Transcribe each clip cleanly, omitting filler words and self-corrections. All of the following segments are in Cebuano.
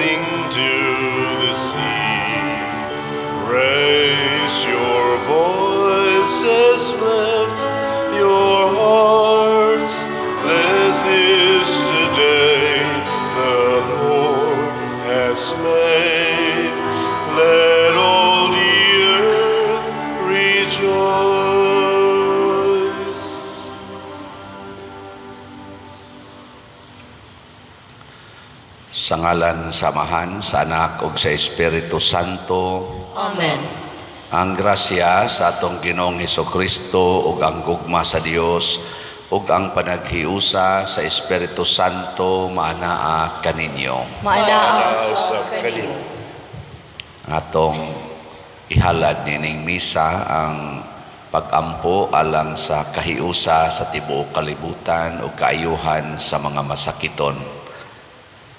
Rising to the sea. Raise your voices, lift your hearts. This is the day the Lord has made. Let all the earth rejoice. Sa ngalan sa Amahan, sa Anak ug sa Espiritu Santo. Amen. Ang grasya sa atong Ginoong Hesukristo ug ang gugma sa Dios ug ang panaghiusa sa Espiritu Santo maanaa kaninyo. Maanaa Usab usab kanimo. kanimo. Atong ihalad nining misa ang pagampo alang sa kahiusa sa tibuok kalibutan ug kaayuhan sa mga masakiton.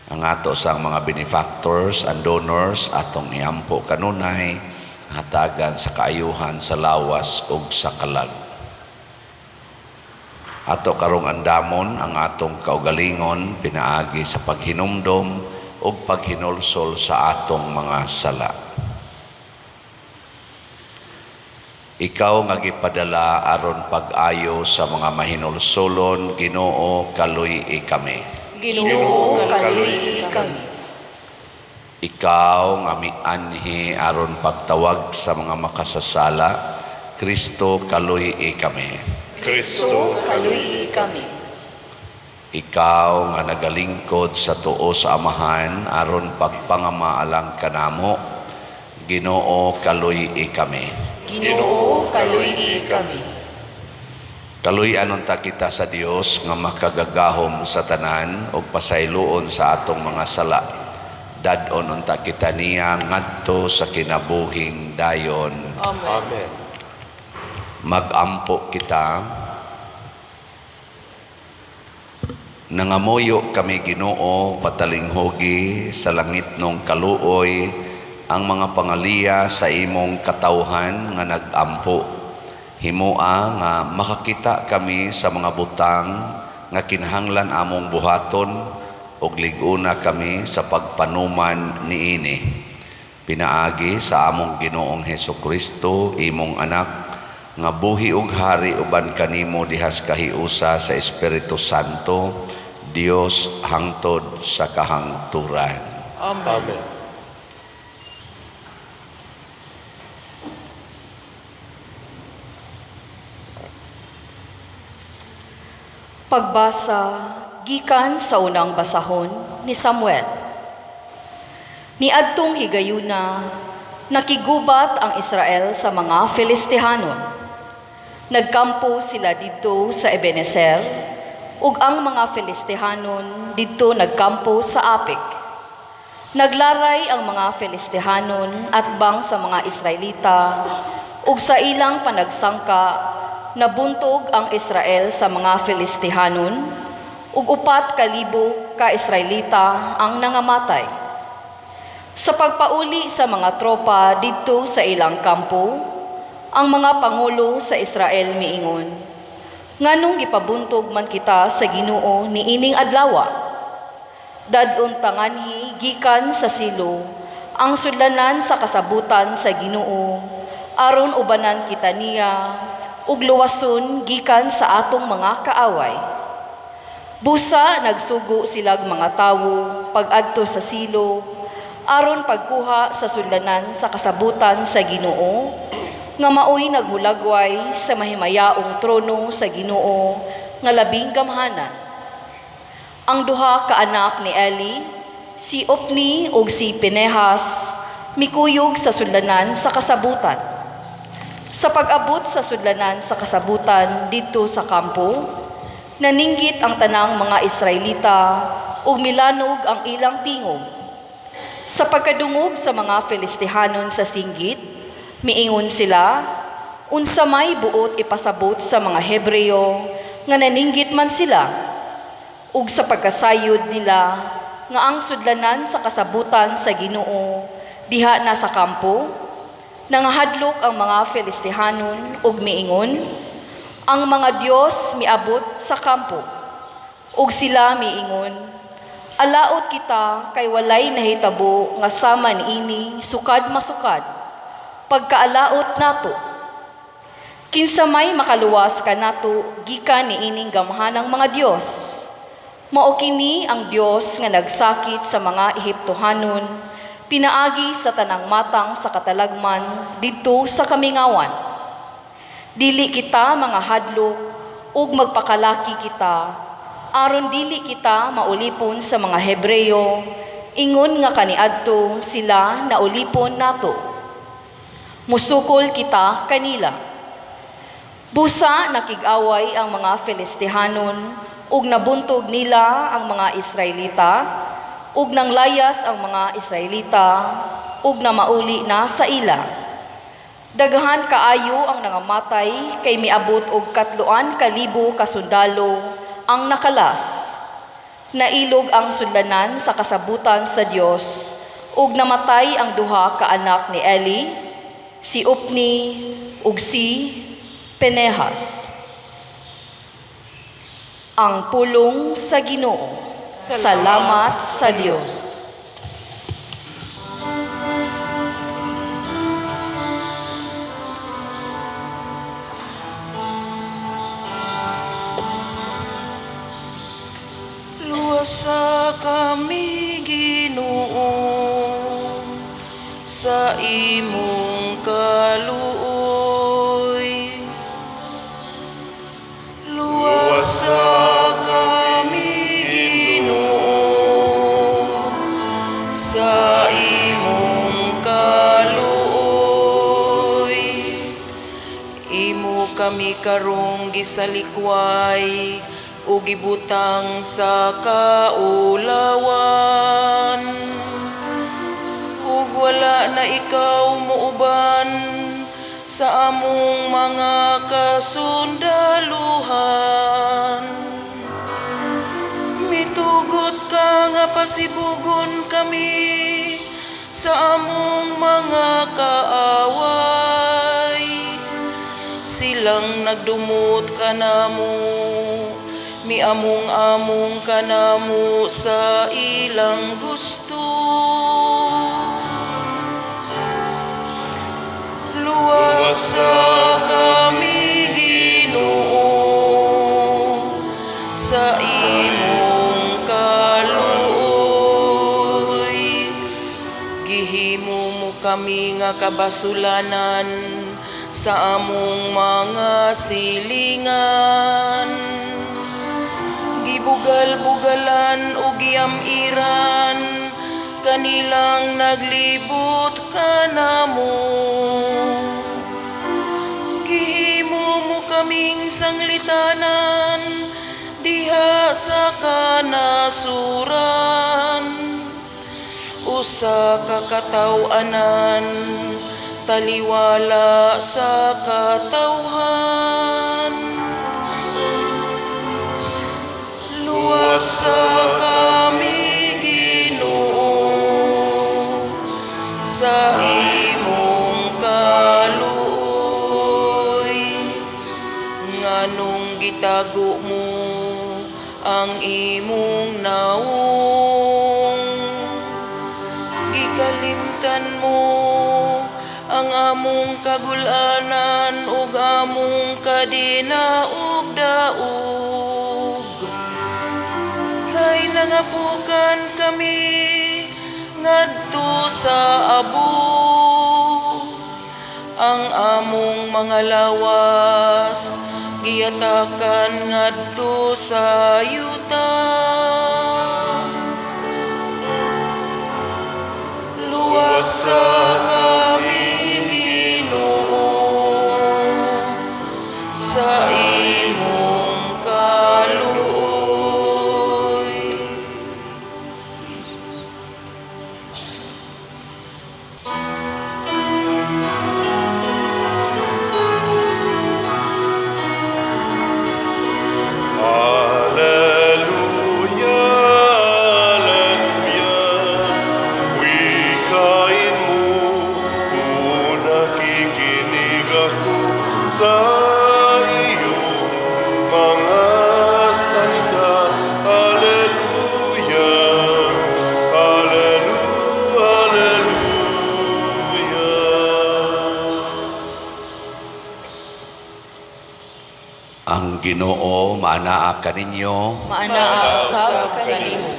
Ang ato sang mga benefactors and donors atong iampo kanunay hatagan sa kaayuhan sa lawas ug sa kalag. Ato karong andamon ang atong kaugalingon pinaagi sa paghinumdom ug paghinulsol sa atong mga sala. Ikaw nga gipadala aron pag-ayo sa mga mahinulsolon, Ginoo, kaluy-i kami. Ginoo, kaluy-i kami. Ikaw nga mianhi aron pagtawag sa mga makasasala, Kristo, kaluy-i kami. Kristo, kaluy-i kami. Ikaw nga nagalingkod sa tuo sa Amahan aron pagpangamaalang kanamo, Ginoo, kaluy-i kami. Ginoo, kaluy-i kami. Kaluy-an unta kita sa Dios nga makagagahom sa tanan ug pasayloon sa atong mga sala. Dad-on unta kita niya ngadto sa kinabuhing dayon. Amen. Amen. Magampo kita. Nangamuyo kami, Ginoo, patalinghugi sa langit nung kaluoy ang mga pangaliya sa imong katawhan nga nagampo. Himoa nga makakita kami sa mga butang nga kinahanglan among buhaton ug lig-una kami sa pagpanuman niini. Pinaagi sa among Ginoong Hesukristo, imong anak, nga buhi ug hari uban kanimo dihas kahiusa sa Espiritu Santo, Dios hangtod sa kahangturan. Amen. Amen. Pagbasa gikan sa unang basahon ni Samuel. Niadtong higayuna, nakigubat ang Israel sa mga Filistihanon. Nagkampo sila didto sa Ebenezer, ug ang mga Filistihanon didto nagkampo sa Apek. Naglaray ang mga Filistihanon atbang sa mga Israelita, ug sa ilang panagsangka nabuntog ang Israel sa mga Filistihanon, ug 4,000 ka Israelita ang nangamatay. Sa pagpauli sa mga tropa didto sa ilang kampo, ang mga pangulo sa Israel miingon, nganong gipabuntog man kita sa Ginoo niining adlawa? Dad-on tanganhi gikan sa Silo ang sudlanan sa kasabutan sa Ginoo, aron ubanan kita niya ug luwason gikan sa atong mga kaaway. Busa nagsugo silag mga tawo pag-adto sa Silo aron pagkuha sa sudlanan sa kasabutan sa Ginoo, nga maoy naghulagway sa mahimayaong trono sa Ginoo nga labing gamhanan. Ang duha ka anak ni Eli, si Opni ug si Pinehas, mikuyog sa sudlanan sa kasabutan. Sa pag-abot sa sudlanan sa kasabutan didto sa kampo, naninggit ang tanang mga Israelita ug milanog ang ilang tingog. Sa pagkadungog sa mga Filistihanon sa singgit, miingon sila, unsa may buot ipasabot sa mga Hebreo nga naninggit man sila. Ug sa pagkasayod nila nga ang sudlanan sa kasabutan sa Ginoo diha na sa kampo, nangahadlok ang mga Filistihanon ug miingon, ang mga Dios miabot sa kampo. Ug sila miingon, Alaot kita kay walay nahitabo nga sama niini sukad masukad. Pagkaalaot nato. Kinsa may makaluwas kanato gikan niining gamhanang mga Dios? Mao kini ang Dios nga nagsakit sa mga Ehiptohanon pinaagi sa tanang matang sa katalagman didto sa kamingawan. Dili kita mga hadlok ug magpakalaki kita aron dili kita maulipon sa mga Hebreo ingon nga kaniadto sila naulipon nato. Musukol kita kanila. Busa nakig-away ang mga Filistihanon ug nabuntog nila ang mga Israelita ug nanglayas ang mga Israelita ug namauli na sa ila. Daghan kaayo ang nangamatay kay miabot og 3,000 ka sundalo ang nakalas. Nailog ang sudlanan sa kasabutan sa Dios ug namatay ang duha ka anak ni Eli, si Opni ug si Pinehas. Ang pulong sa Ginoo. Salamat sa Dios. Luwasa kami, Ginoo, sa imong kaluoy. Luwasa kami, Ginoo, sa imong kaluoy. Imo kami karong gisalikway ug gibutang sa kaulawan. Ug wala na ikaw muuban sa among mga kasundaluhan. Mitugot ka nga pasibugon kami sa among mga kaaway. Silang nagdumot kanamo, miamong-among kanamo sa ilang gusto. Luwasa kami, Ginoo, sa imong kaluoy. Gihimo mo kami nga kabasulanan sa among mga silingan. Gibugal-bugalan ug giam-iran kanilang naglibot kanamo. Gihimo mo kaming sanglitanan diha sa kanasuran. Usa ka kataw-anan taliwala sa katawhan. Luwasa kami, Ginoo, sa imong kaluoy. Nganong gitago mo ang imong naong, gikalimtan mo ang among kagulanan ug among kadinaog-daog. Kay nangapukan kami ngadto sa abo. Ang among mga lawas giyatakan ngadto sa yuta. Luwasa kami, Ginoo, sa imong kaluoy. Alleluia, Alleluia, wikain mo. Ang Ginoo maanaa kaninyo. Maanaa usab kanimo.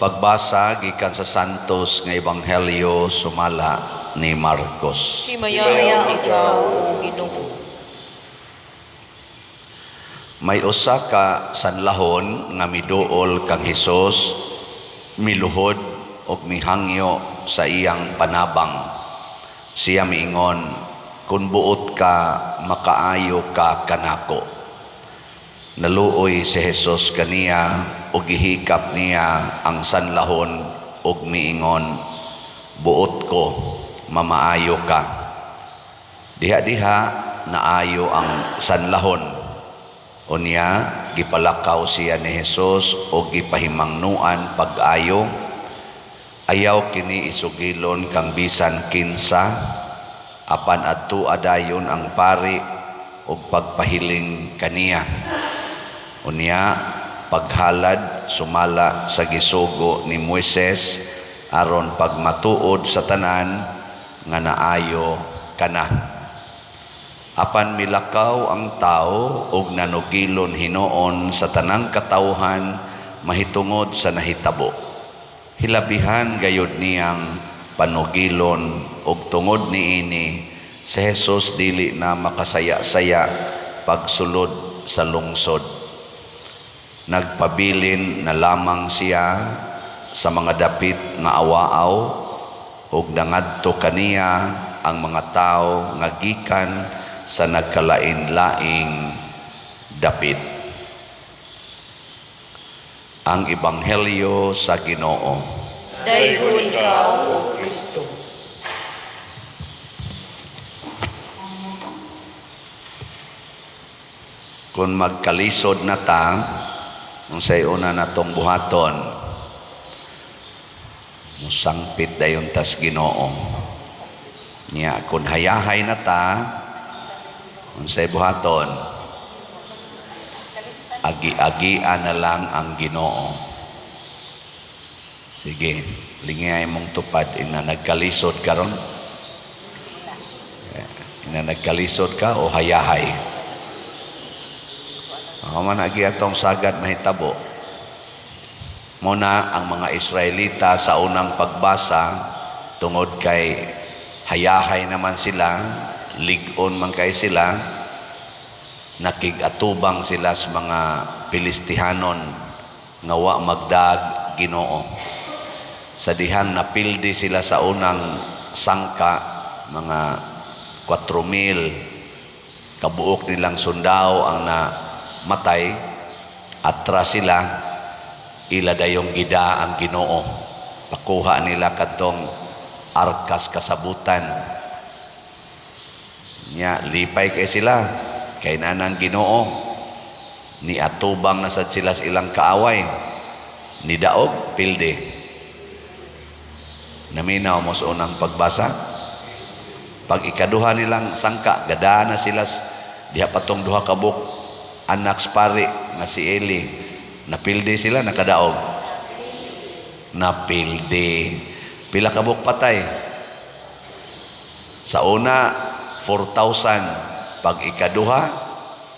Pagbasa gikan sa Santos nga Ebanghelyo sumala ni Marcos. Himayaon ikaw, O Ginoo. May usa ka sanlahon nga miduol kang Hesus, miluhod ug mihangyo sa iyang panabang. Siya miingon, "Kun buot ka, makaayo ka kanako." Naluoy si Hesus kaniya ug gihikap niya ang sanlahon ug miingon, "Buot ko, mamaayo ka." Diha-diha naayo ang sanlahon. Unya gipalakaw siya ni Hesus ug gipahimangnuan pag-ayo. Ayaw kini isugilon kang bisan kinsa, apan adto adayon ang pari ug pagpahiling kaniya. Unya paghalad sumala sa gisugo ni Moises aron pagmatuod sa tanan nga naayo kana. Apan milakaw ang tao ug nanugilon hinuon sa tanang katawhan mahitungod sa nahitabo. Hilabihan gayud niyang panugilon, ug tungod niini si Jesus dili na makasaya-saya pagsulod sa lungsod. Nagpabilin na lamang siya sa mga dapit nga awaaw ug nangadto kaniya ang mga tawo nga gikan sa nagkalain-laing dapit. Ang Ebanghelyo sa Ginoo. Daygon ikaw, O Kristo. Kung magkalisod na ta, unsay una natong buhaton? Musangpit dayon tas Ginoo. Nya kung hayahay na ta, unsay buhaton? Agi-agian na lang ang Ginoo. Sige, lingay mong tupad ina nagkalisod karon. Ina nagkalisod ka o hayahay? Ako man agi atong sagad mahitabo. Muna ang mga Israelita sa unang pagbasa, tungod kay hayahay naman sila, lig-on man kay sila, nakig-atubang sila sa mga Pilistihanon nga wa magdag Ginoo. Sa dihang napildi sila sa unang sangka, mga 4,000 kabuok nilang sundao ang namatay, atras sila, ila dayong gida ang Ginoo. Pakuha nila kadtong arkas kasabutan. Nya lipay kay sila kay nanang Ginoo. Ni atubang na sad sila sa ilang kaaway. Ni daog pildi. Naminaw mo sa unang pagbasa. Pag ikaduha nilang sangka, gada na sila diha patong duha ka buok anak pari nga si Eli. Napildi sila, nakadaog. Napildi. Pila ka buok patay? Sa una, 4,000. Pag ikaduha,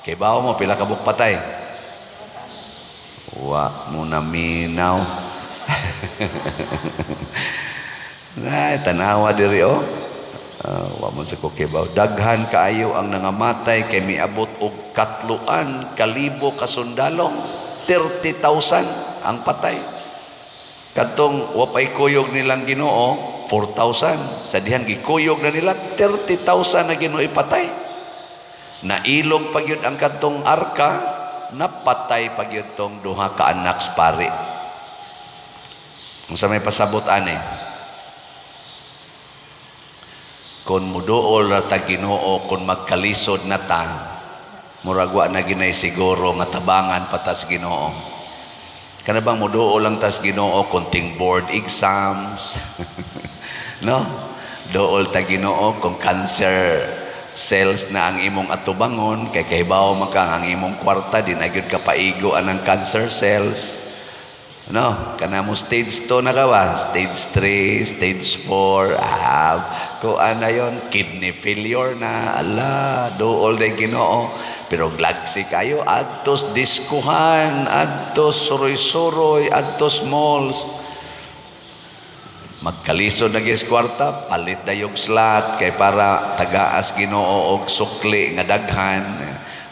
kay bawo mo, pila ka buok patay? Wa mo naminaw. Ay, tanawa diri oh. Wa man sa ko kibaw. Daghan kaayo ang nangamatay kay miabot og 3,000 ka sundalo. 30,000 ang patay. Kadtong wa pay kuyog nilang Ginoo, 4,000. Sa dihang gikuyog na nila, 30,000 na Ginoo ipatay. Nailog pa gyud ang kadtong arka, napatay pa gyud tong duha ka anak sa pari. Unsa may pasabot ani? Kung muduol ra ta Ginoo, kung magkalisod na ta, murag wa na ginay siguro nga tabangan patas Ginoo. Kana bang muduol lang tas Ginoo konting board exams? No? Duol ta Ginoo kung cancer cells na ang imong atubangon, kay kahibaw man ka ang imong kwarta di na gyud ka paigo anang cancer cells. No, kana mo stage 2 na ka ba? Stage 3, stage 4, kuan na yon, kidney failure na, ala, duol day Ginoo. Pero lagsi kayo adtos diskuhan, adtos suroy-suroy, adtos malls. Magkalisod na gis kwarta, palit na yung slot kay para tagaas Ginoo og sukli nga daghan.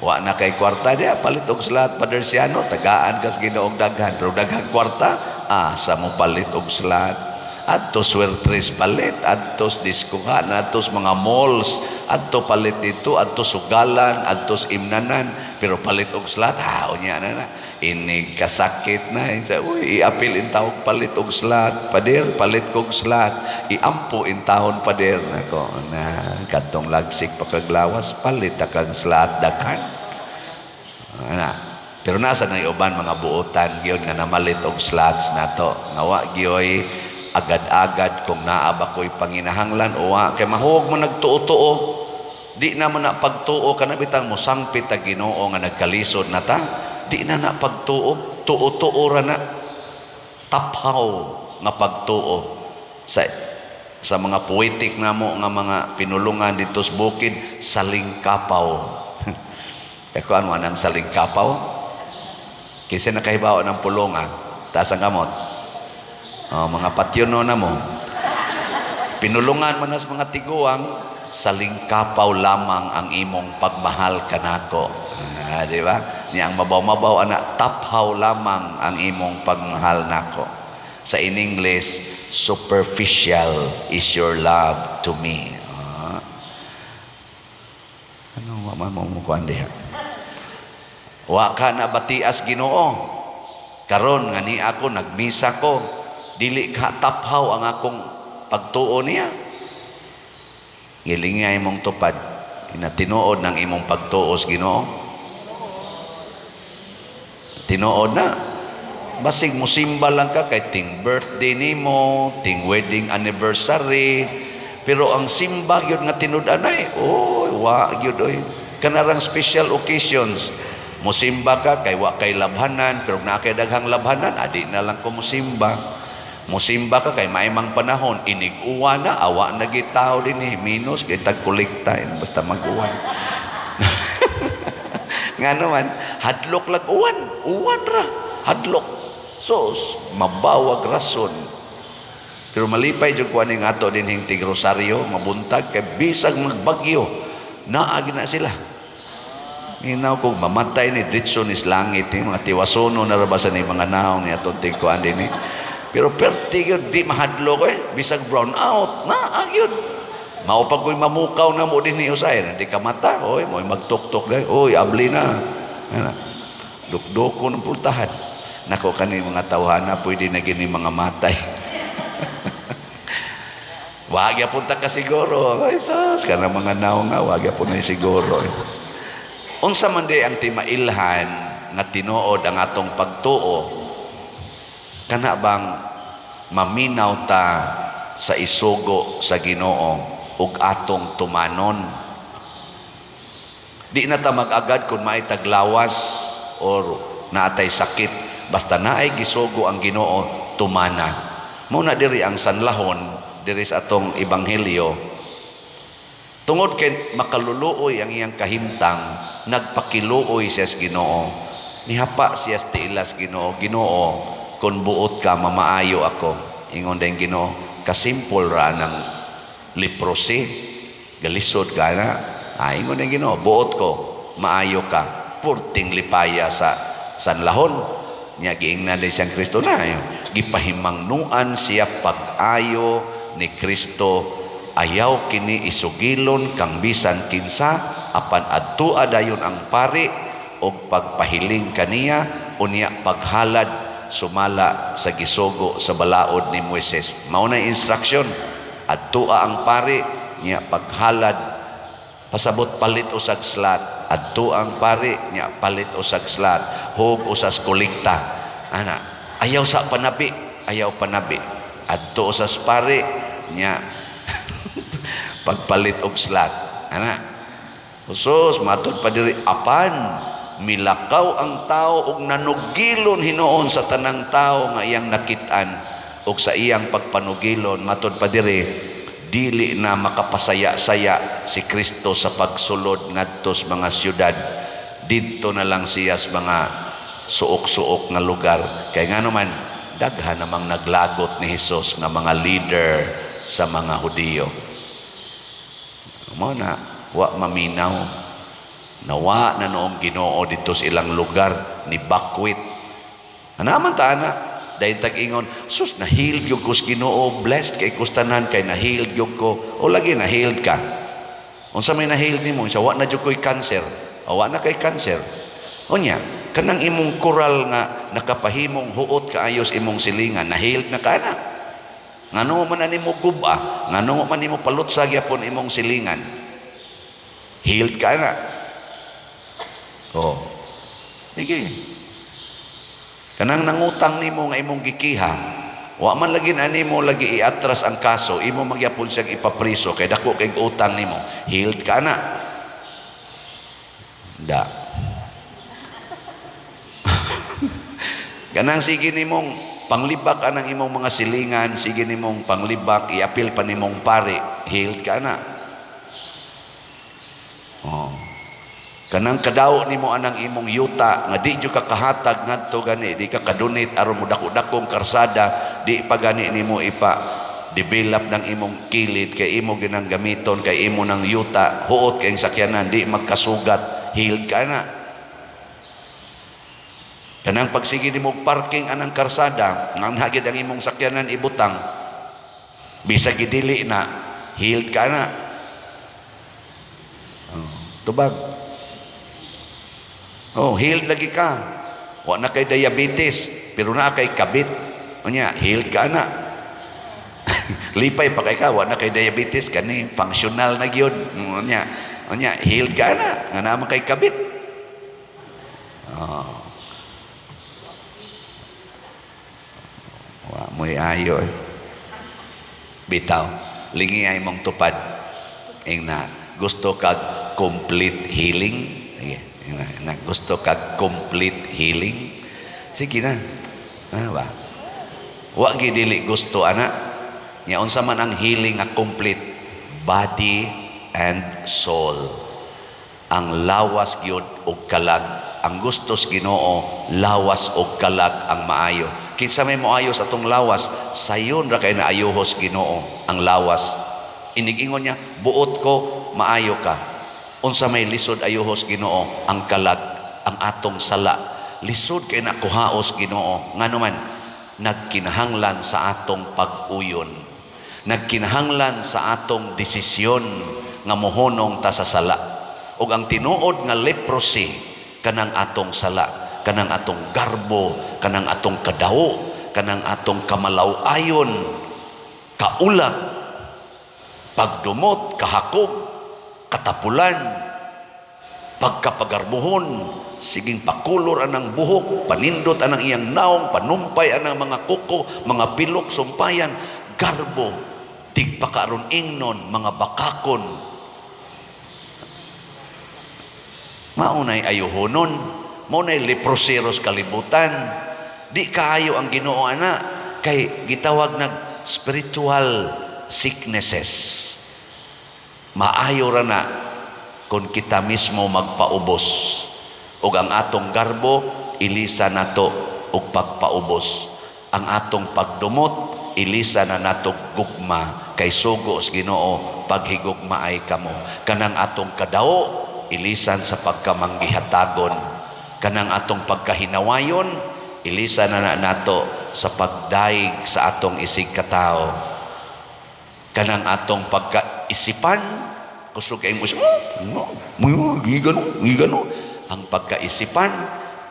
Wa na kay kwarta diya, palit og slot, Pader Siano, tagaan kas Ginoo og daghan. Pero daghang kwarta, asa mo palit og slot? Adto Swertres palit, adtos diskuhan, adtos mga malls, adto palit dito, adto sugalan, adtos imnanan, pero palit og slot, ha, unya na na. Inig kasakit na, sa, uy, iapil in tawag palit og slot, pader, palit kog slot, iampo in taon, pader. Nako, na, kadtong lagsik pakaglawas, palit akang slot, daghan. Ana. Pero nasa na uban mga buotan gyud nga namalit og slots nato. Nga wa gyoy agad-agad kung naa ba ko'y panginahanglan o wa kay mahuog mo nagtuo-tuo. Di na mo na pagtuo kana bitang mosangpit ta Ginoo nga nagkalisod na ta. Di na na pagtuo, tuo-tuo ra na. Taphaw nga pagtuo sa mga poetic namo nga mga pinulungan dito sa bukid, salingkapaw. Kaya kuan mo anang salingkapaw? Kasi nakahibaw ng pulong ah. Taas ang kamot. Oh, mga patyono na mo. Pinulungan man nas mga tiguang, salingkapaw lamang ang imong pagmahal kanako. Ah, di ba? Niya ang mabaw-mabaw ana, taphaw lamang ang imong pagmahal nako. Sa in English, superficial is your love to me. Ah. Ano wa man mo mukuan diha? Wa ka na batias Ginoo. Karon nga ni ako nagmisa ko, dili ka taphaw ang akong pagtuo niya. Gilingay mong tupad, ina tinuod ng imong pagtuo sa Ginoo. Tinuod na. Basig musimba lang ka kay ting birthday nimo, ting wedding anniversary, pero ang simba gyud nga tinud-anay, oy, wa gyud oy. Kanarang special occasions, musimba ka kay wa kay labhanan, pero naa kay daghang labhanan, adi na lang ko musimba. Musimba ka kay maimang panahon, inig-uwan na, awa na gitaw din eh, minus kay tagkolekta, basta mag-uwan. Nga naman, hadlok lag uwan, uwan ra, hadlok. So, mabawag rason. Pero malipay jud ko aning ato dinhing tig Rosario, mabuntag kay bisag magbagyo, naa na sila. Minaw kung mamatay ni ditso ni langit ni mga tiwasono na ra ba sa ni mga naong ni atong tigkuan din eh. Pero perti gyud di mahadlok eh, bisag brown out, naa gyud. Mao pa ko'y mamukaw na mo din ni usay, di ka mata, oy, mo'y magtuktok dai, oy, abli na. Ana. Dukdoko ng pultahan. Nako kani mga tawhana pwede na gini mga matay. Wag yapon ta ka siguro. Ay sus, kana mga naong nga wag yapon na siguro. Unsa man di ang timailhan nga tinuod ang atong pagtuo? Kana bang maminaw ta sa isugo sa Ginoo ug atong tumanon? Di na ta mag-agad kung maay taglawas or naatay sakit, basta naay gisugo ang Ginoo, tumana. Mao na diri ang sanlahon diri sa atong ebanghelyo. Tungod kay makaluluoy ang iyang kahimtang, nagpakiluoy siya sa Ginoo. Nihapa siya sa tiilas Ginoo. Ginoo, kung buot ka, mamaayo ako. Ingon din Ginoo, kasimple ra ng leprosy. Galisod ka na. Ah, ingon din Ginoo, buot ko, maayo ka. Purting lipaya sa sanlahon. Nya giingnan din siyang Kristo na. Gipahimangnuan siya pag-ayo ni Kristo, ayaw kini isugilon kang bisan kinsa, apan adtua dayon ang pari og pagpahiling kaniya, unya paghalad sumala sa gisugo sa balaod ni Moises. Mao na instruction, adtua ang pari nya paghalad, pasabot palit usag slot, adto ang pari nya palit usag slot, hug usas kolekta ana, ayaw sa panabi, ayaw panabi, adto usas pari nya pagpalit og slot ana. Husos matud pa diri, apan milakaw ang tao og nanugilon hinuon sa tanang tao nga iyang nakit-an, og sa iyang pagpanugilon, matud pa diri, dili na makapasaya-saya si Kristo sa pagsulod ngadto sa mga syudad. Didto na lang siya sa mga suok-suok nga lugar. Kay ngano man, daghan namang naglagot ni Hesus nga mga leader sa mga Hudiyo. Mao na wa maminaw. Nawa na noong Ginoo dito sa ilang lugar ni bakwit. Ana man ta ana, dahil tag-ingon, "Sus, na-healed gyud ko sa Ginoo, blessed kay kus tanan kay na-healed gyud ko." O lagi, na-healed ka. Unsa may na-healed nimo? Sa wa na jud ko'y cancer. O wa na kay cancer. Unya, kanang imong koral nga nakapahimong huot kaayos imong silingan, na-healed na ka na. Ngano man na nimo guba, ngano man nimo palutsa gyapon imong silingan. Healed ka na. Oh. Sige. Kanang nangutang nimo nga imong gikiha, wa man lagi na nimo lagi iatras ang kaso, imo magyapon siyang ipapriso kay dako kay utang nimo. Healed ka na. Da. Kanang sige nimong panglibak anang imong mga silingan, sige nimong panglibak, iapil pa nimong pare, healed ka na. Oh. Kanang kadaw nimo anang imong yuta nga di jud ka kahatag ngadto gani, di ka kadunit aron mo dako-dakong karsada, di pa gani nimo ipa develop ng imong kilid kay imo ginang gamiton kay imo nang yuta, huot kay sakyanan, di magkasugat, healed ka na. Kanang pagsige nimo parking anang karsada, nga hagid ang imong sakyanan ibutang, bisag gidili na, healed ka na. Oh, tubag. Oh, healed lagi ka. Wa na kay diabetes, pero naa kay kabit. Unya, healed ka na. Lipay pa kay ka, wa na kay diabetes, kani functional na gyud. Unya, unya, healed ka na, nga naa man kay kabit. Oh. Wa mo'y ayo eh. Bitaw, lingi ay mong tupad. Ing na, gusto kag complete healing? Sige, ing na, na, gusto kag complete healing? Sige na. Ano ba? Wa gi dili gusto ana. Nya unsa man ang healing nga complete? Body and soul. Ang lawas gyud og kalag. Ang gusto sa Ginoo, lawas og kalag ang maayo. Kinsa may moayo sa atong lawas, sayon ra kay naayuhos Ginoo ang lawas. Inigingon niya, buot ko, maayo ka. Unsa may lisod ayuhos Ginoo ang kalag, ang atong sala. Lisod kay nakuhaos Ginoo. Ngano man, nagkinahanglan sa atong pag-uyon. Nagkinahanglan sa atong desisyon nga mohonong ta sa sala. Ug ang tinuod nga leprosy kanang atong sala, kanang atong garbo, kanang atong kadawo, kanang atong kamalaw-ayon, kaulag, pagdumot, kahakog, katapulan, pagkapagarbuhon, siging pakulor anang buhok, panindot anang iyang naong, panumpay anang mga kuko, mga pilok, sumpayan, garbo, tigpakaron ingnon, mga bakakon. Maunay ayuhonon, maunay leproseros kalibutan. Di kaayo ang Ginoo ana kay gitawag nag spiritual sicknesses. Maayo ra na kung kita mismo magpaubos ug ang atong garbo ilisa nato og pagpaubos. Ang atong pagdumot ilisa na nato gugma kay sugo sa Ginoo paghigugma ay kamo. Kanang atong kadao ilisan sa pagkamanggihatagon. Kanang atong pagkahinawayon ilisan na nato sa pagdaig sa atong isig katao. Kanang atong pagkaisipan, kusog kay mo, gigano, ang pagkaisipan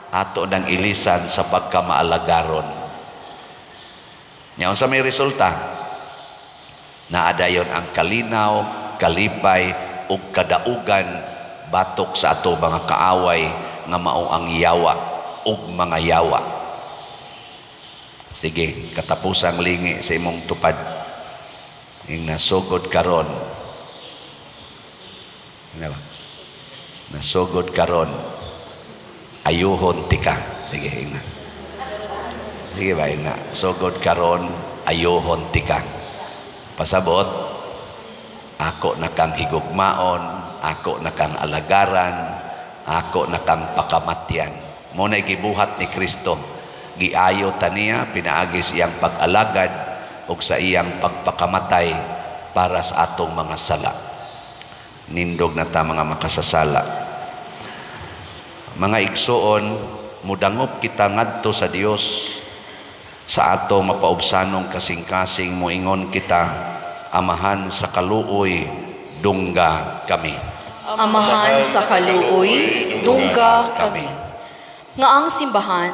ato nang ilisan sa pagkamaalagaron. Nya unsa may resulta? Naadayon ang kalinaw, kalipay ug kadaugan batok sa ato mga kaaway nga mao ang yawa ug mga yawa. Sige, katapusang lingi sa imong tupad. Ing nasugod karon. Ano ba? Nasugod karon. Ayuhon tika. Sige, ing na. Sige ba, ing na. Sugod karon, ayuhon tika. Pasabot, ako na kang higugmaon, ako na kang alagaran, Ako na kang pakamatyan. Mao na gibuhat ni Kristo. Giayo ta niya pinaagi sa iyang pag-alagad ug sa iyang pagpakamatay para sa atong mga sala. Nindog na ta mga makasasala. Mga igsoon, mudangop kita ngadto sa Dios sa ato mapaubsanong kasing-kasing. Moingon kita, Amahan sa kaluoy, dungga kami. Amahan sa kaluoy, dungga kami. Nga ang simbahan,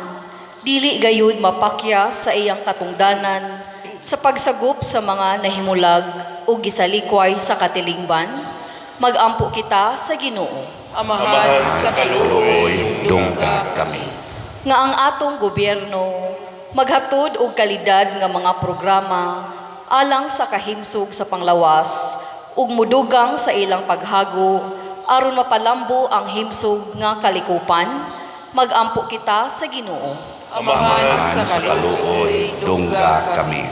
dili gayud mapakya sa iyang katungdanan sa pagsagop sa mga nahimulag o gisalikway sa katilingban, magampo kita sa Ginoo. Amahan sa kaluoy, dungga kami. Nga ang atong gobyerno maghatod og kalidad nga mga programa alang sa kahimsog sa panglawas ug mudugang sa ilang paghago aron mapalambo ang himsog nga kalikupan, magampo kita sa Ginoo. Amahan sa Sa kaluoy, dungga kami.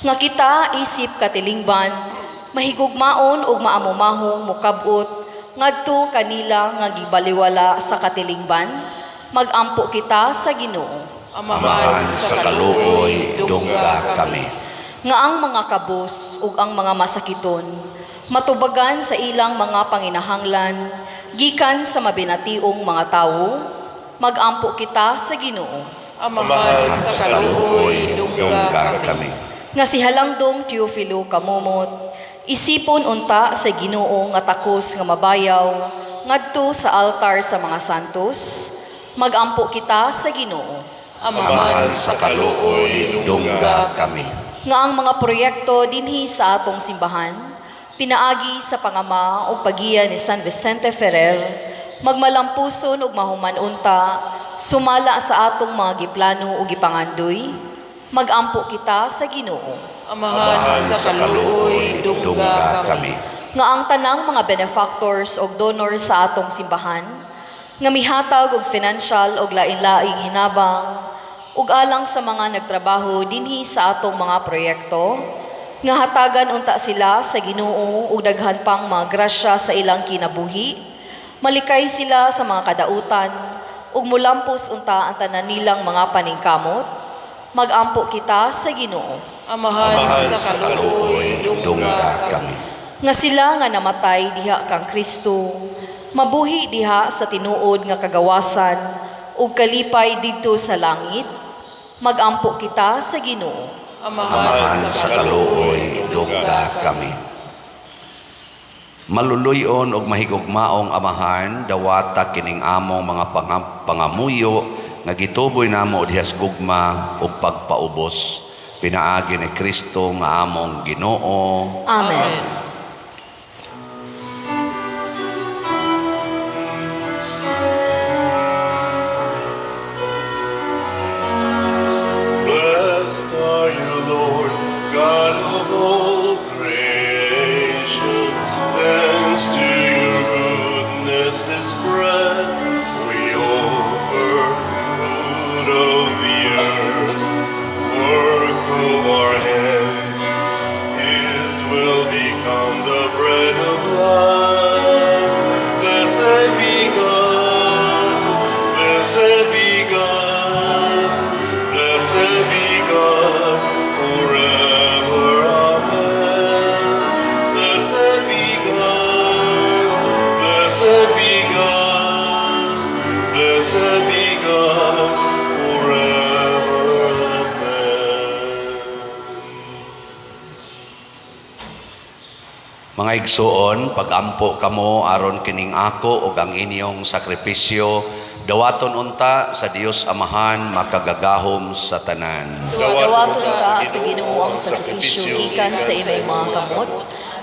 Nga kita isip katilingban mahigugmaon ug maamumahong mukab-ot ngadto kanila nga gibaliwala sa katilingban, magampo kita sa Ginoo. Amahan sa kaluoy, dungga kami. Nga ang mga kabos ug ang mga masakiton matubagan sa ilang mga panginahanglan gikan sa mabinationg mga tawo, magampo kita sa Ginoo. Amahan sa kaluoy, dungga kami. Nga si Halangdong Teofilo Camomot isipon unta sa Ginoo nga takos nga mabayaw ngadto sa altar sa mga santos, magampo kita sa Ginoo. Amahan Amahan sa kaluoy, dungga kami. Nga ang mga proyekto dinhi sa atong simbahan pinaagi sa pangama ug pagiya ni San Vicente Ferrer magmalampuson ug mahuman unta sumala sa atong mga giplano ug gipangandoy, magampo kita sa Ginoo. Amahan sa kaluoy, dungga kami. Nga ang tanang mga benefactors ug donors sa atong simbahan nga mihatag og financial ug lain-laing hinabang ug alang sa mga nagtrabaho dinhi sa atong mga proyekto, nga hatagan unta sila sa Ginoo ug daghan pang mga grasya sa ilang kinabuhi, malikay sila sa mga kadautan ug mulampos unta ang tanan nilang mga paningkamot, magampo kita sa Ginoo. Amahan sa kaluoy, dungga kami. Nga sila nga namatay diha kang Kristo mabuhi diha sa tinuod nga kagawasan ug kalipay didto sa langit, magampo kita sa Ginoo. Amahan Amahan sa kaluoy, dungga kami. Maluluyon og mahigugmaong Amahan, dawata kining among mga pangamuyo nga gituboy namo diha sa gugma ug pagpaubos pinaagi ni Kristo nga among Ginoo. Amen. Blessed are you, Lord, God of all creation. Thanks to your goodness, this bread we offer, fruit of the earth, work of our hands. It will become the bread of life. Blessed be God, blessed be God, blessed be God forever. Amen. Blessed be God, blessed be God, blessed be God forever. Amen. Mga igsuon, pagampo kamo aron kining ako ug ang inyong sakripisyo dawaton unta sa Dios Amahan makagagahom sa tanan. Dawaton ta sa Ginoo ang sakripisyo gikan sa imong mga kamot,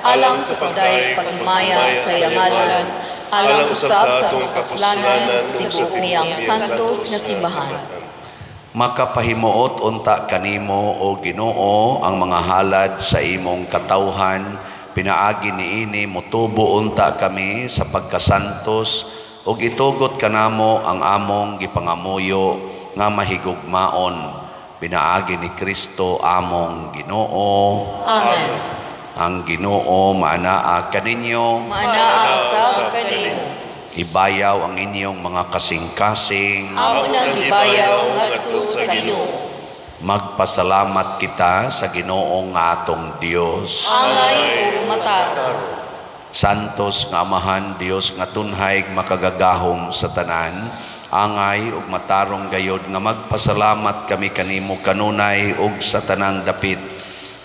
alang sa pagdayeg paghimaya sa iyang ngalan, alang usab sa atong kapuslanan sa tibuok niyang santos nga simbahan. Makapahimuot unta kanimo, o Ginoo, ang mga halad sa imong katawhan. Pinaagi niini motubo unta kami sa pagkasantos ug itugot kanamo ang among gipangamuyo nga mahigugmaon pinaagi ni Kristo among Ginoo. Amen. Ang Ginoo maanaa kaninyo. Maanaa usab kanimo. Ibayaw ang inyong mga kasing-kasing. Amo nang gibayaw ngadto sa Ginoo. Magpasalamat kita sa Ginoo nga atong Dios. Angay ug matarong. Santos nga Amahan, Dios nga tunhay makagagahom sa tanan, angay ug matarong gayod nga magpasalamat kami kanimo kanunay ug sa tanang dapit.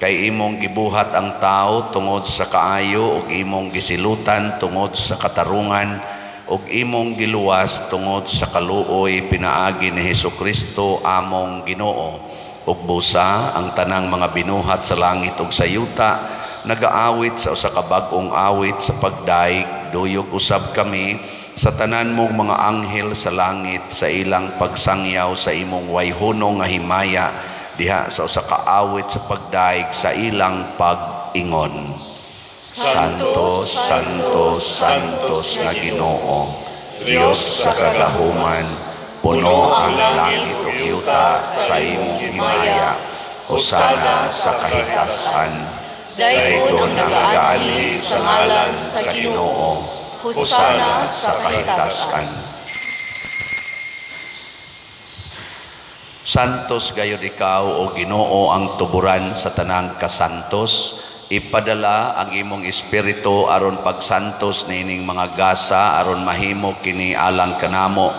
Kay imong gibuhat ang tao tungod sa kaayo ug imong gisilutan tungod sa katarungan ug imong giluwas tungod sa kaluoy pinaagi ni Hesukristo among Ginoo. Ug busa ang tanang mga binuhat sa langit ug sa yuta nagaawit sa usa ka bag-ong awit sa pagdaig, duyog usab kami sa tanan mong mga anghel sa langit sa ilang pagsangyaw sa imong wayhunong nga himaya diha sa usa ka awit sa pagdaig sa ilang pag-ingon. Santo, Santo, Santos nga Ginoo, Dios sa kagahuman, puno ang langit ug yuta sa imong himaya. Hosana sa kahitasan. Daygon ang nagaanhi sa ngalan sa Ginoo. Hosana sa kahitasan. Santos gayud ikaw o Ginoo ang tuburan sa tanang kasantos. Ipadala ang imong espiritu aron pagsantos niining mga gasa aron mahimo kini alang kanamo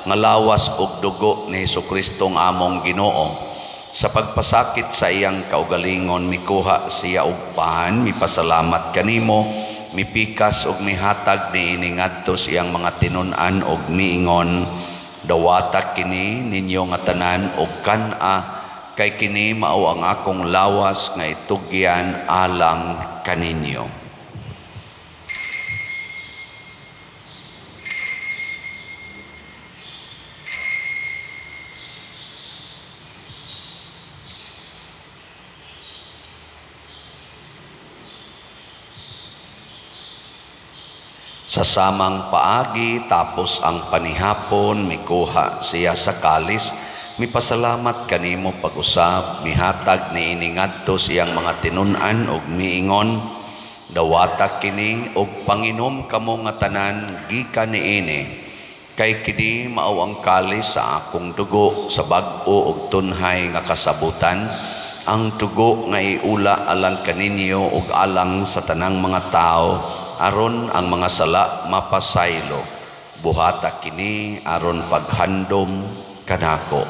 nga lawas ug dugo ni Hesukristo nga among Ginoo. Sa pagpasakit sa iyang kaugalingon mikuha siya og pan, mipasalamat kanimo, mipikas ug mihatag niini ngadto sa iyang mga tinun-an ug miingon, dawata kini ninyo nga tanan og kan-a, kay kini mao ang akong lawas nga itugyan alang kaninyo. Sa samang paagi, tapos ang panihapon, mikuha siya sa kalis, mipasalamat kanimo pag-usab, mihatag niini ngadto sa iyang mga tinun-an ug miingon, dawata kini ug panginom kamo nga tanan gikan niini, kay kini mao ang kalis sa akong dugo sa bag-o ug tunhay nga kasabutan, ang dugo nga iula alang kaninyo ug alang sa tanang mga tawo aron ang mga sala mapasaylo. Buhata kini aron paghandom kanako.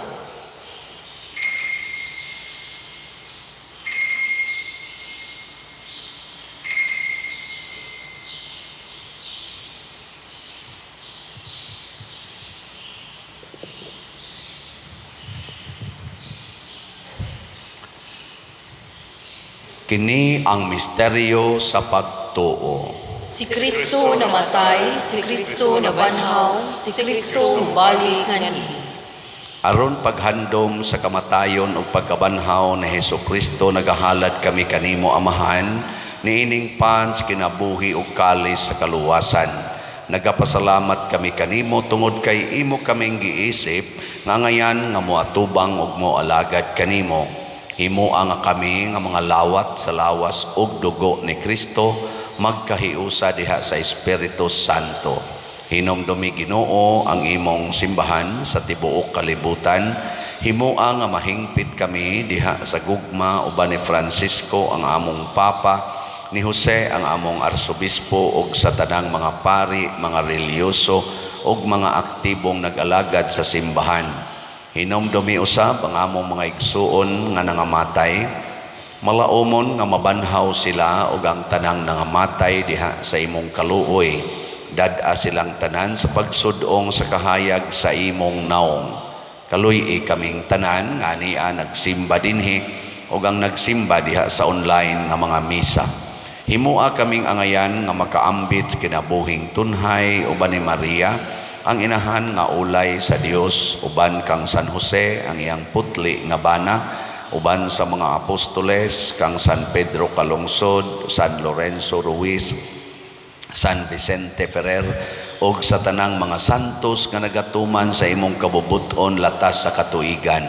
Kini ang misteryo sa pagtuo. Si Kristo namatay, si Kristo nabanhaw, si Kristo mubalik nganhi. Aron paghandom sa kamatayon ug pagkabanhaw ni Hesukristo, nagahalad kami kanimo Amahan niining pan sa kinabuhi ug kalis sa kaluwasan. Nagapasalamat kami kanimo tungod kay imo kaming giisip nga ngayan nga moatubang ug moalagad kanimo. Himoa nga kami nga mga lawat sa lawas ug dugo ni Kristo magkahiusa diha sa Espiritu Santo. Hinumdumi Ginoo ang imong simbahan sa tibuok kalibutan. Himoa nga mahingpit kami diha sa gugma uban ni Francisco ang among Papa, ni Jose ang among Arsobispo ug sa tanang mga pari, mga relihiyoso ug mga aktibong nag-alagad sa simbahan. Hinumdumi usab ang among mga igsuon nga nangamatay, malaumon nga mabanhaw sila ug ang tanang nangamatay diha sa imong kaluoy. Dad-a silang tanan sa pagsudong sa kahayag sa imong naong. Kaluy-i kaming tanan nga ania nagsimba dinhi ug ang nagsimba diha sa online nga mga misa. Himoa kaming angayan nga makaambit sa kinabuhing tunhay uban ni Maria, ang inahan nga ulay sa Dios, uban kang San Jose ang iyang putli nga bana, uban sa mga apostoles kang San Pedro Calungsod, San Lorenzo Ruiz, San Vicente Ferrer, ug sa tanang mga santos nga nagatuman sa imong kabubut-on latas sa katuigan.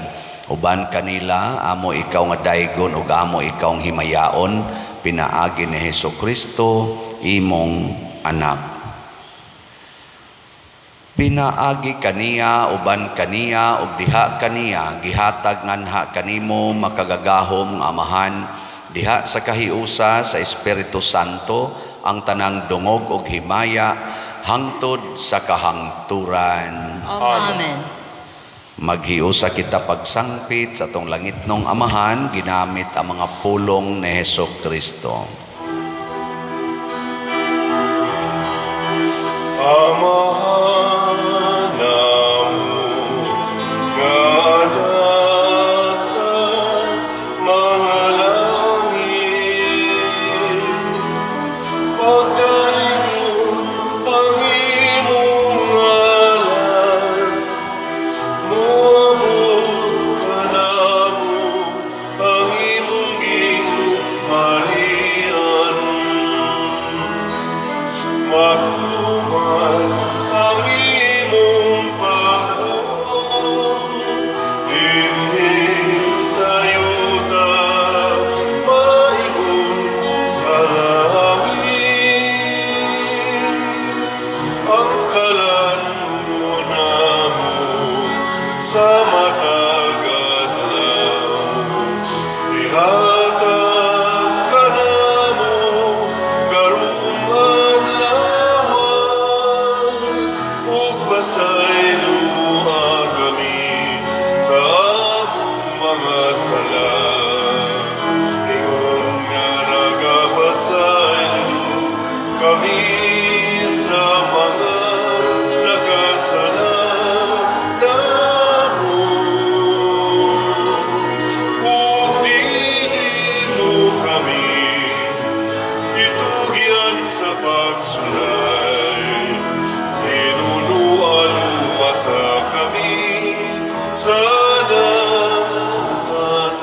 Uban kanila amo ikaw nga daygon ug amo ikaw ang himayaon, pinaagi ni Hesukristo imong anak. Pinaagi kaniya, uban kaniya, ug diha kaniya, gihatag nganha kanimo, makagagahom nga Amahan, diha sa kahiusa sa Espiritu Santo, ang tanang dungog ug himaya hangtod sa kahangturan. Amen. Maghiusa kita pagsangpit sa atong langitnong Amahan ginamit ang mga pulong ni Heso Kristo. Amahan namo nga nasa mga langit, pagdaygon ang imong ngalan, moabot kanamo ang imong gingharian. Matuman ang imong pagbuot dinhi sa yuta maingon sa langit. Ang kalan-on namo sa matag adlaw, ihatag kanamo karong adlawa, ug pasayloa kami sa among mga sala, ingon nga nagapasaylo kami sa mga nakasala namo, ug dili mo kami itugyan sa pagsulay, hinunoa luwasa kami sa dautan.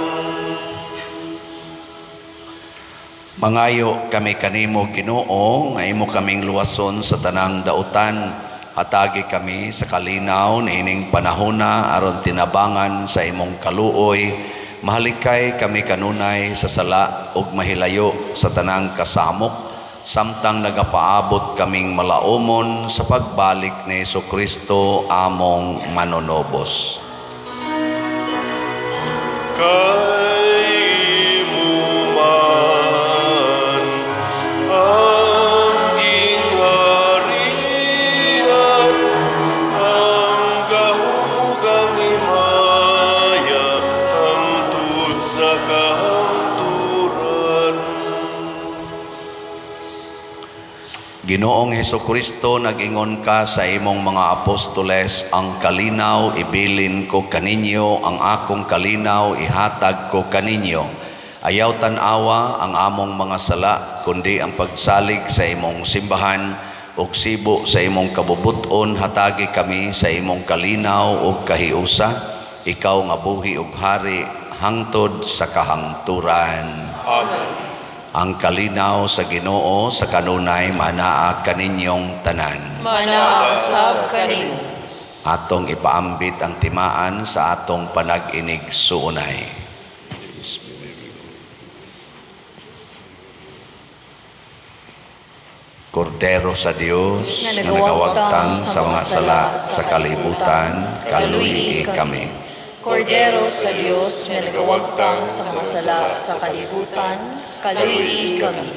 Mangayo kami kanimo, Ginoo, nga imo kaming luwason sa tanang dautan. Hatagi kami sa kalinaw niining panahona aron tinabangan sa imong kaluoy. Mahalikay kami kanunay sa sala ug mahilayo sa tanang kasamok, samtang nagapaabot kaming malaumon sa pagbalik ni Hesukristo among manunobos. Kay imo man ang gingharian, ang gahom ug ang himaya, hangtod sa kahangturan. Ginoong Hesukristo, nag-ingon ka sa imong mga apostoles, ang kalinaw ibilin ko kaninyo, ang akong kalinaw ihatag ko kaninyo. Ayaw tan-awa ang among mga sala, kundi ang pagsalig sa imong simbahan, ug sibo sa imong kabubut-on, hatagi kami sa imong kalinaw ug kahiusa. Ikaw nga buhi ug hari hangtod sa kahangturan. Amen. Ang kalinaw sa Ginoo sa kanunay manaa kaninyong tanan. Manaa usab kanimo. Atong ipaambit ang timaan sa atong panag-inig suunay. Kordero sa Dios nga nga nagawagtang sa mga sala sa kalibutan, kaluyi kami. Kordero sa Dios nga nagawagtang sa mga sala sa kalibutan, kaluyi kami.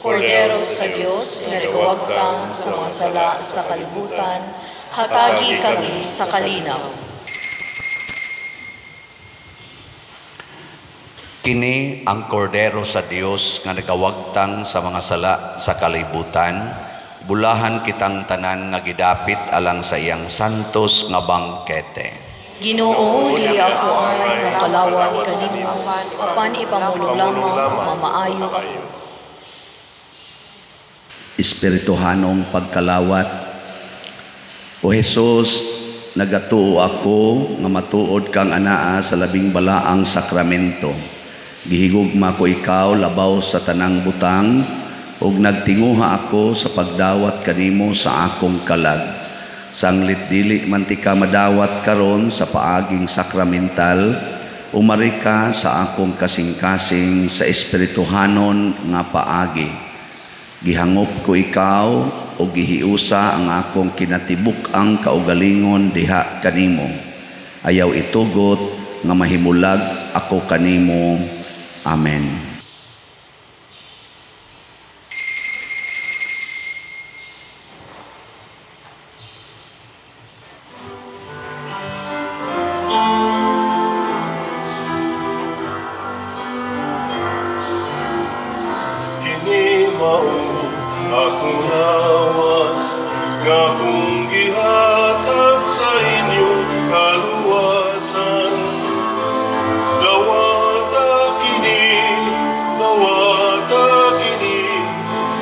Kordero sa Dios nga nagawagtang sa mga sala sa kalibutan, hatagi kami sa kalinaw. Kini ang kordero sa Dios nga nagawagtang sa mga sala sa kalibutan, bulahan kitang tanan nga gidapit alang sa iyang santos nga bangkete. Ginoo, dili ako angay nga kalawat kanimo, apan ipamulong lamang ug mamaayo ako. Espirituhanong pagkalawat. O Hesus, nagatuo ako nga matuod kang anaa sa labing balaang sakramento. Gihigugma ko ikaw labaw sa tanang butang, ug nagtinguha ako sa pagdawat kanimo sa akong kalag. Sanglit dili man ti ka madawat karon sa paaging sakramental, umari ka sa akong kasing-kasing sa espirituhanon nga paagi. Gihangop ko ikaw o gihiusa ang akong kinatibuk-ang kaugalingon diha kanimo. Ayaw itugot nga mahimulag ako kanimo. Amen. Kini mao akong lawas nga akong gihatag sa inyong kaluwasan. Dawata kini, dawata kini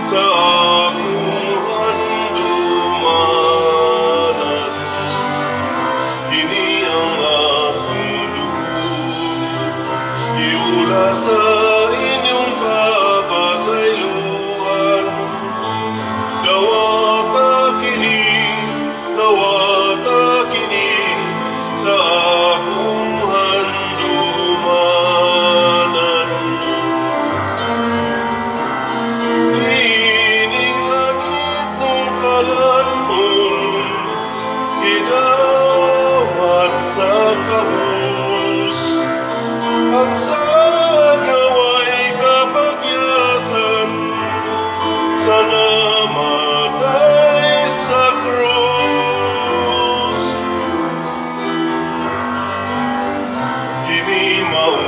sa akong handumanan. Kini ang akong dugo, giula sa inyong kapasayloan. Dawata kini sa akong handumanan. Ining langitnong kalan-on, gidawat sa kabus. Ang saag nga way kapagyasan sa namatay sa krus. Kini mao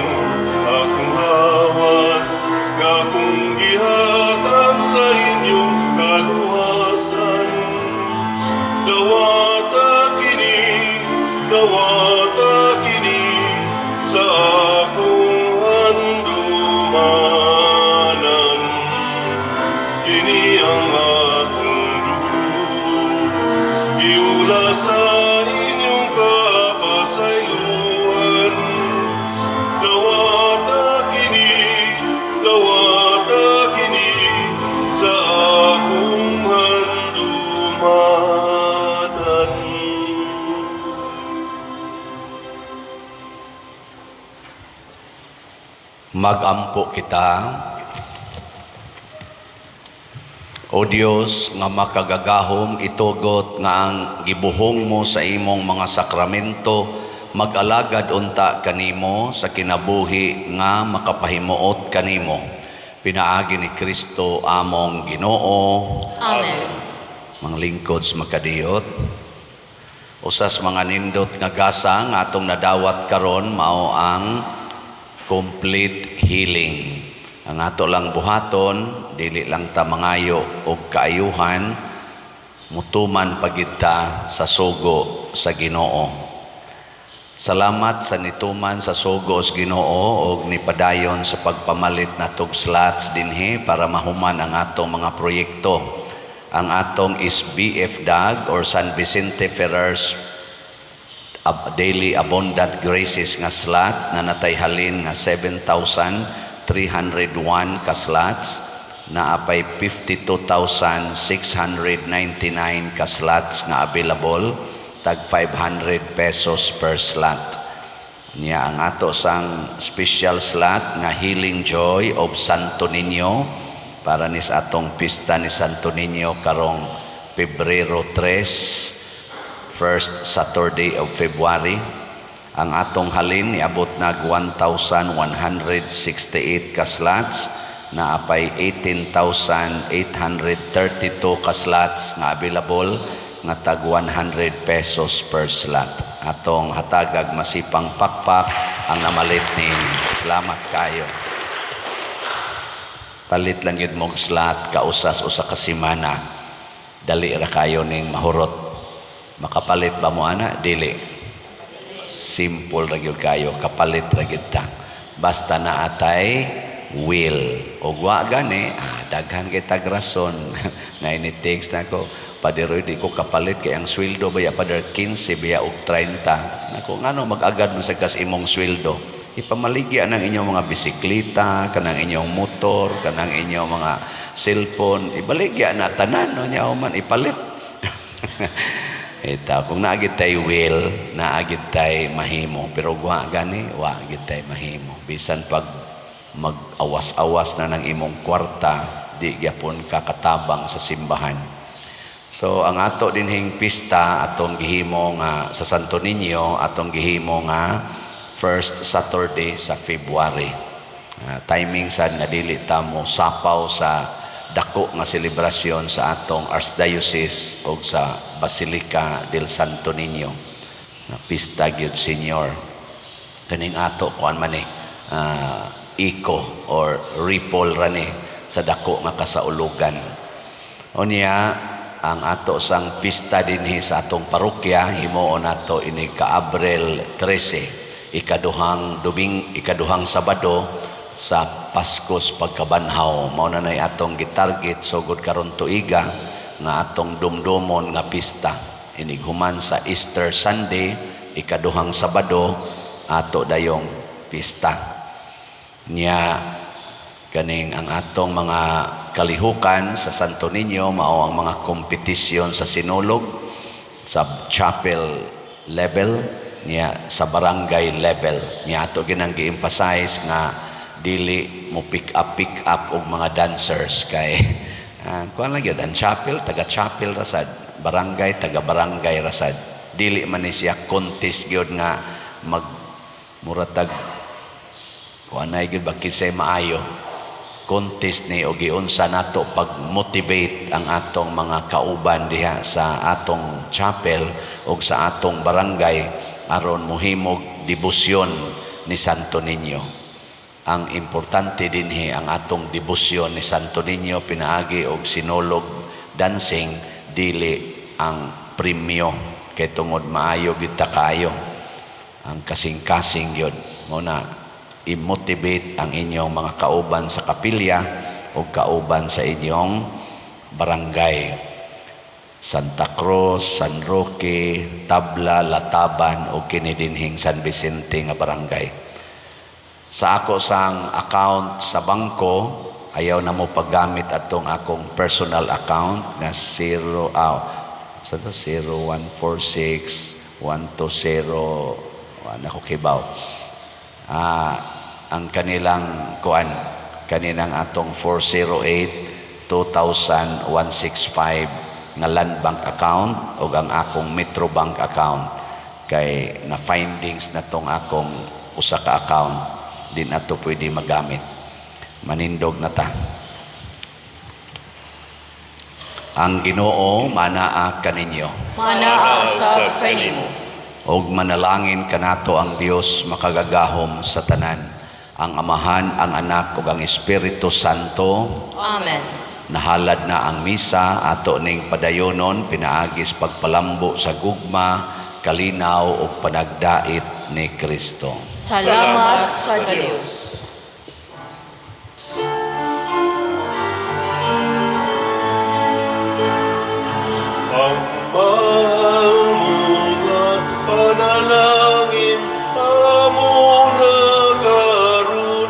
akong lawas nga akong gihatag sa inyong kaluwasan. Dawata kini sa akong handumanan. Kini ang akong dugo, giula sa inyong kapasayloan. Dawata kini sa akong handumanan. Magampo kita. O Dios nga makagagahom, itugot nga ang gibuhong mo sa imong mga sakramento mag-alagad unta kanimo sa kinabuhi nga makapahimuot kanimo. Pinaagi ni Kristo among Ginoo. Amen. Mga lingkod sa makadiyot, usas mga nindot nga gasa nga atong nadawat karon mao ang complete healing. Ang ato lang buhaton, dili lang ta mangayo og kaayuhan, mutuman pagid ta sa sugo sa Ginoo. Salamat sa nituman sa sugo sa Ginoo og nipadayon sa pagpamalit natog slots dinhi para mahuman ang atong mga proyekto. Ang atong is BF DAG or San Vicente Ferrer's Daily Abundant Graces nga slot na natay halin nga 7,301 ka slots, na apay 52,699 ka slots nga available, tag 500 pesos per slot. Niya ang ato sang special slot nga Healing Joy of Santo Niño para nis atong pista ni Santo Niño karong Pebrero 3, first Saturday of February. Ang atong halin niabot nag 1,168 ka slots, na apay 18,832 ka slots nga available nga tag 100 pesos per slot. Atong hatagag masipang pakpak ang namalit ni. Salamat kayo. Palit lang yun mong slot kausas usa ka semana. Dali ra kayo ning mahurot. Makapalit ba mo ana? Dili. Simple ra gyud kayo, kapalit ra gyud ta. Basta na atay will. Og wa gani, daghan kay tag rason. Nainitigs na ko, Padre Roy, di ko kapalit kay ang sweldo baya Padre 15 baya og 30. Nako, ngano mag-agad man sa kas imong sweldo? Ipamaligya nang inyong mga bisikleta, kanang inyong motor, kanang inyong mga cellphone, ibaligya na tanan no nya man ipalit. Ita, kung naagit tay will, naagit tay mahimo, pero wa gani, wa agit tay mahimo. Bisan pag mag-awas-awas na ng imong kwarta, di gyapon ka katabang sa simbahan. So ang ato dinhing pista, atong gihimo nga sa Santo Niño, atong gihimo nga first Saturday sa February. Timing sad nga dili ta mo sapaw sa dako nga selebrasyon sa atong Archdiocese o sa Basilica del Santo Niño. Nga pista gyud, Senior. Kaning ato, kuan man ni, echo or ripple ra ni sa dako nga kasaulugan. Unya ang ato sang pista dinhi sa atong parokya, himuon nato ini ka Abril 13, ikaduhang duming, ikaduhang Sabado sa Paskos pagkabanhaw. Mao na nay atong gitarget sugod karon tuiga nga atong dumdumon nga pista. Inig human sa Easter Sunday, ikaduhang Sabado, ato dayong pista. Nya kaning ang atong mga kalihukan sa Santo Niño mao ang mga kompetisyon sa sinulog sa chapel level niya, sa barangay level niya. Ato ginang gi-emphasize nga dili mo pick up og mga dancers kay kuan lang gyud ang chapel, taga chapel ra sad, barangay, taga barangay ra sad. Dili man ni siya contest gyud nga mag muratag kuan na gyud ba, kinsay maayo. Contest ni og giunsa nato pag-motivate ang atong mga kauban diha sa atong chapel o sa atong barangay aron mohimog debosyon ni Santo Niño. Ang importante dinhi, ang atong debosyon ni Santo Niño pinaagi og sinulog dancing, dili ang premyo, kay tungod maayo gid ta kaayo ang kasing-kasing yun. Mo na i-motivate ang inyong mga kauban sa kapilya o kauban sa inyong barangay. Santa Cruz, San Roque, Tabla, Lataban o kini dinhing San Vicente nga barangay. Sa ako sang account sa bangko, ayaw na mo paggamit atong akong personal account nga 0 sa to 0146 120, wala ko kibaw. Ang kanilang kuan, kaninang atong 408 2165 nga Land Bank account o ang akong Metro Bank account, kay na findings na tong akong usa ka account, di na to pwede magamit. Manindog na ta. Ang Ginoo manaa kaninyo. Manaa usab kanimo. Og manalangin kanato ang Dios makagagahom sa tanan, ang Amahan, ang Anak ug ang Espiritu Santo. Amen. Nahalad na ang misa, ato ning padayonon pinaagis pagpalambo sa gugma, kalinaw ug panagdait ni Kristo. Salamat sa Dios. Ang mahal mo nga panalangin amo na karon,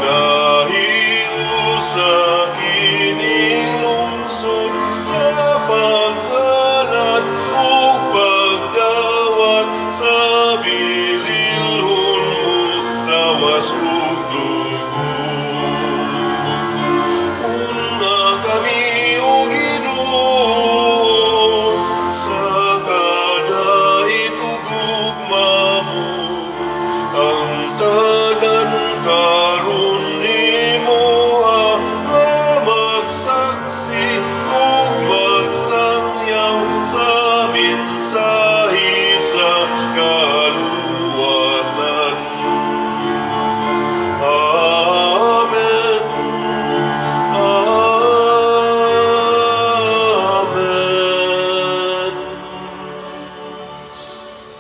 nahiusa kining lungsod sa paghalad ug pagdawat sa bililhon mo lawas ug dugo. Una kami, o Ginoo, sa kada itugugma mo, ang